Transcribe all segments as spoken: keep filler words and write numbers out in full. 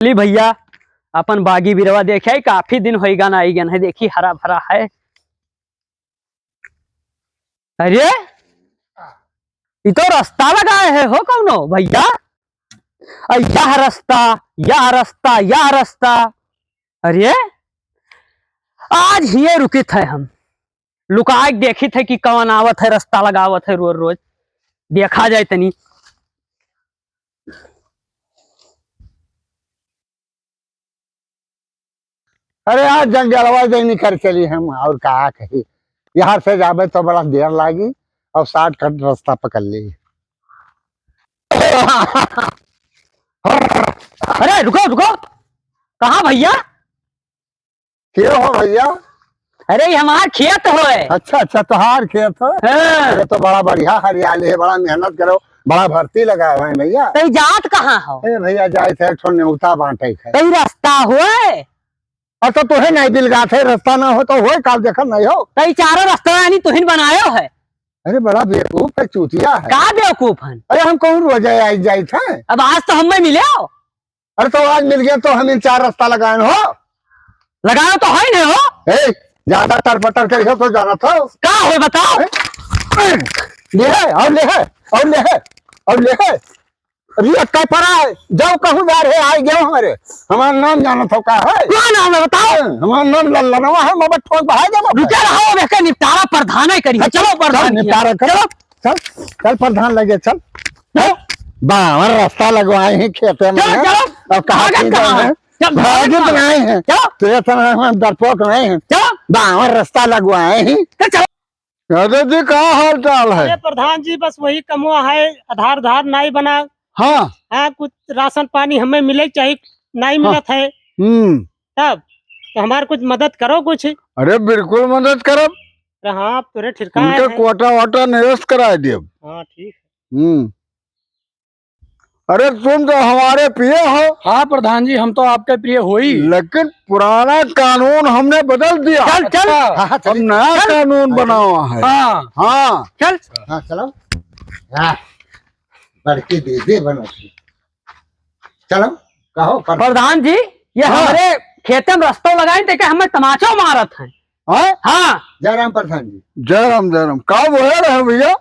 ली भइया, अपन बागी बिरवा देखे, काफी दिन होइगा ना आइगन है, देखी हरा भरा है। अरे, ई तो रस्ता लगाए है हो कौनो भइया? अ, यह रस्ता, यह रस्ता, यह रस्ता। अरे, आज हिये रुकित है हम, लुकाए के देखित है कि कौन आवत है, रस्ता लगावत है रोज रोज। देखा जाए तनी। अरे यार, जंगलवा जैनी कर चली हम, और का कही, यहाँ से जाबे तो बड़ा देर लागी और shortcut रास्ता पकड़ ली। अरे रुको, रुको, कहाँ भइया? के हो भइया? अरे, ई हमार खेत होय। अच्छा, अच्छा, तोहार खेत हो? हाँ। अरे, तो बड़ा बढ़िया हरियाली है, बड़ा मेहनत करो, बड़ा भर्ती लगाए है भइया। तो ई जात कहाँ हो? ए भइया, जाइत है, एक ठो नेवता बांटे है। तो ई रस्ता होय? और तो तोहे नहीं बिलगात है, रस्ता ना हो तो होय, काल देखत नहीं हो। तो ई चारों रस्ता यानी तुहिन बनायो है? अरे, बड़ा बेवकूफ है, चूतिया है। का बेवकूफ हन? अरे, हम कहूँ रोज आई जाइत है। अब आज तो हमें मिले हो। अरे तो आज मिल गया तो हम इन चार रस्ता लगाएन हो। लगाओ तो है नहीं हो। ए, ज्यादा तरपटर करियो तो जाना था। का हो बताओ? ए, ले है, और ले है, और ले है, और ले है। अरे ये कह पड़ा है, जाओ कहूँ जा रहे, आइ गए हमारे। हमारा नाम जाना था का है? का नाम है बताओ? ए, हमारा नाम लल्लनवा है, मैं ठोक बहा जाना। रुके रहो, देखे निपटारा प्रधान ही करी। चलो प्रधान चलो, निपटारा करो। चलो। चल, चल प्रधान लगे, चल। चल। बावन रस्ता लगवाए हैं खेते में। चल, चल। अब कहाँ आगे की कहाँ जाए? है? चल, भागित कहाँ? नहीं है। चल। तो ये तरह हम डरपोक नहीं है। चल। बावन रस्ता लगवाए हैं। चल, चल। यादव जी, का हाल चाल है? अरे प्रधान जी, बस वही कमवा है, आधार, आधार नहीं बना। हाँ। हाँ, कुछ राशन पानी हमें मिले चाहिए, नहीं हाँ। मिलत है। हम्म। तब तो हमार कुछ मदद करो कुछ। अरे बिल्कुल मदद करब। अरे हाँ, अब तोरे ठिरका उनके है। कोटा वोटा निरस्त कराए देब। हाँ, ठीक है। हम्म। अरे तुम तो हमारे प्रिय हो। हाँ प्रधान जी, हम तो आपके प्रिय हो ही। लेकिन पुराना कानून हमने बदल दिया। चल, चल। अच्छा। हाँ, हाँ, हम चलिए। नया चल। कानून हाँ, बनावा है। हाँ। हाँ। चल। हाँ, चलो। हाँ, बड़की दीदी बनो। चलो, कहो, प्रधान। प्रधान जी, ये हाँ। हमरे खेते में रस्तो लगाइन, ते के हमें तमाचो मारत हैं। हाँ? हाँ। जय राम प्रधान जी। जय राम, जय राम। का बोले रहे भइया?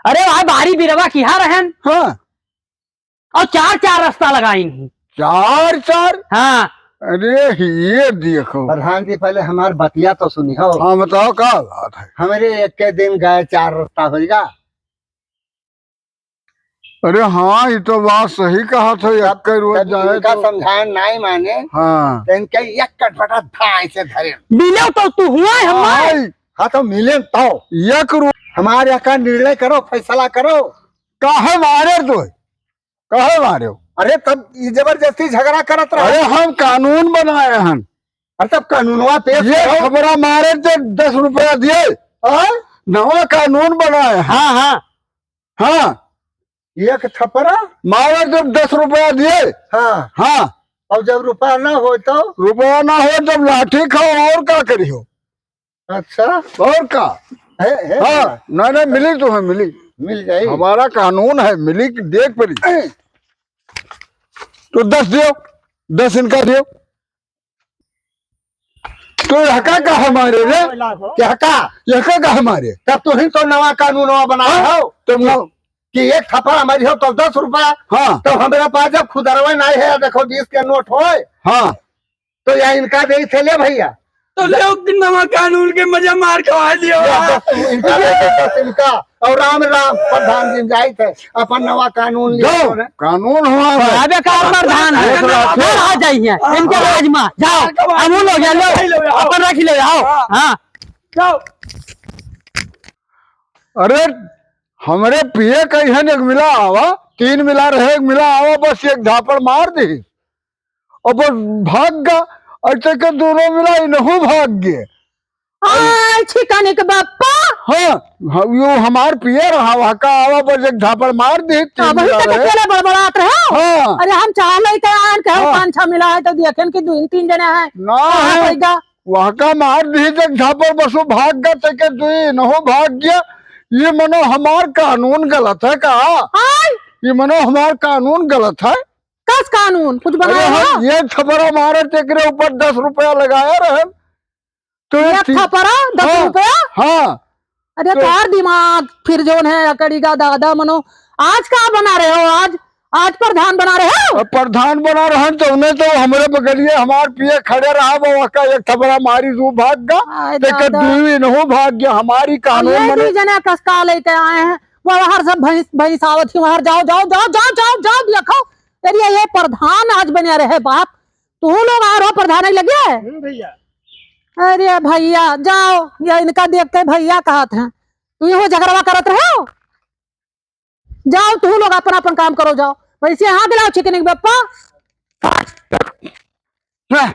अरे भाई, बारी बिरवा किहा रहेन। हाँ। और चार चार रस्ता लगाइन ही। चार चार? हाँ। अरे ये देखो। प्रधान जी, पहले हमार बतिया तो सुनी हो। हाँ, बताओ का बात है? हमरे एक के दिन गए चार रस्ता होइगा। अरे हाँ, ये तो बात सही कहा था, तब, एक के रोज तब जाए इनका तो समझाए नहीं माने। हाँ। तो इनके एक कटपटा धाय से धरे। मिले तो तू हुआ है हमारे। हाँ। हाँ, तो मिले तो। एक रो- हमारे यहाँ निर्णय करो, फैसला करो। काहे मारे तो? काहे मारे हो? अरे तब ये जबरदस्ती झगड़ा करत रहे। अरे हम कानून बनाए हन। अरे तब कानूनवा पेश ये करो। खबरा मारे तो दस रुपया दिए। हाँ? नवा कानून बनाए हन। हाँ, हाँ। हाँ। एक थपरा? मारे जब दस रुपया दिए। हाँ। हाँ। और जब रुपया ना हो तो? रुपया ना हो तब लाठी खाओ और का करियो? अच्छा। और का? है, है हाँ, भैया। नहीं, नहीं, मिली तुम्हें, मिली। मिल जाई। हमारा कानून है, मिली कि देख पड़ी। तो दस दियो, दस इनका दियो। तो यहका का हमारे रे? यहका? यहका का हमारे? तब तुहिन तो नवा कानून नवा बनाए हाँ, हो। तो कि एक थप्पड़ हमारी हो तो दस रुपया। हाँ। तब हमारे पास जब खुदरवे नहीं है, देखो बीस के नोट होए। हाँ। तो या इनका देइ थे ले भैया। तो ले उस दिन नवा कानून के मजा मार खवा लियो। ले दस इनका दे दे, दस इनका। और राम राम प्रधान जी जाइत है, अपन नवा कानून लियो जो ने। कानून हुआ है। अबे का प्रधान है? देख लो, घर आ जाइए, इनके राज में। जाओ, हम लोग ये लो, अपन रख ले, आओ। हाँ। हाँ। जाओ। अरे, हमरे पिए कहिहन एक मिला आवा, तीन मिला रहे, एक मिला आवा, बस एक झापड़ मार दी। और बस भाग गा, ऐसे के दोनों मिला इनहू भाग गए। आय छिकने के बापा। हाँ, हाँ, यो हमार पिए रहा, वहाँ का आवा, बस एक झापड़ मार दी, तीन अब ही मिला तक रहे। अकेले बड़बड़ात रहे हो। हाँ। अरे हम चाह नहीं कहे आन कहे हाँ। पाँच छह मिला है तो देखेन कि दो तीन जने हैं। ना कहाँ है। पैदा? वहाँ का मार दी जब झापड़ बसो भाग गया, ते के दुई नहो भाग गया। ये मनो हमार कानून गलत है का? आय। ये मनो हमार कानून गलत है। का कानून कुछ अरे बनाया हाँ, हो? ये थपरा मारे तेकरे ऊपर दस रुपया लगाया रहे। तो ये एक ठीक थपरा, दस हाँ, रुपया? हाँ। अरे तो तोहार दिमाग फिर जौन है अकड़ी का दादा मनो, आज का बना रहे हो? आज, आज प्रधान बना रहे हो? अब प्रधान बना रहन तो उन्हें तो हमरे बगलिए हमार पिए खड़े रहा, वो का एक थपरा मारी रू भाग गा, आय तेकर दादा। दुई नहु भाग गया, हमारी अब कानून ये मने। दुई जने कसका लेके आए हैं, वो हर सब भैंस, भैंस आवत ही, वहाँ जाओ, जाओ, जाओ, देखो। अरे ये प्रधान आज बने रहे बाप, तू लोग आ रहो प्रधान ही लगे। हम्म, भैया। अरे भैया जाओ, ये इनका देख के भैया कहत हैं, तू हो झगड़वा करत रहे हो, जाओ तू लोग अपन अपन काम करो, जाओ। वैसे यहाँ के लाओ चिकनी के बप्पा। हाँ,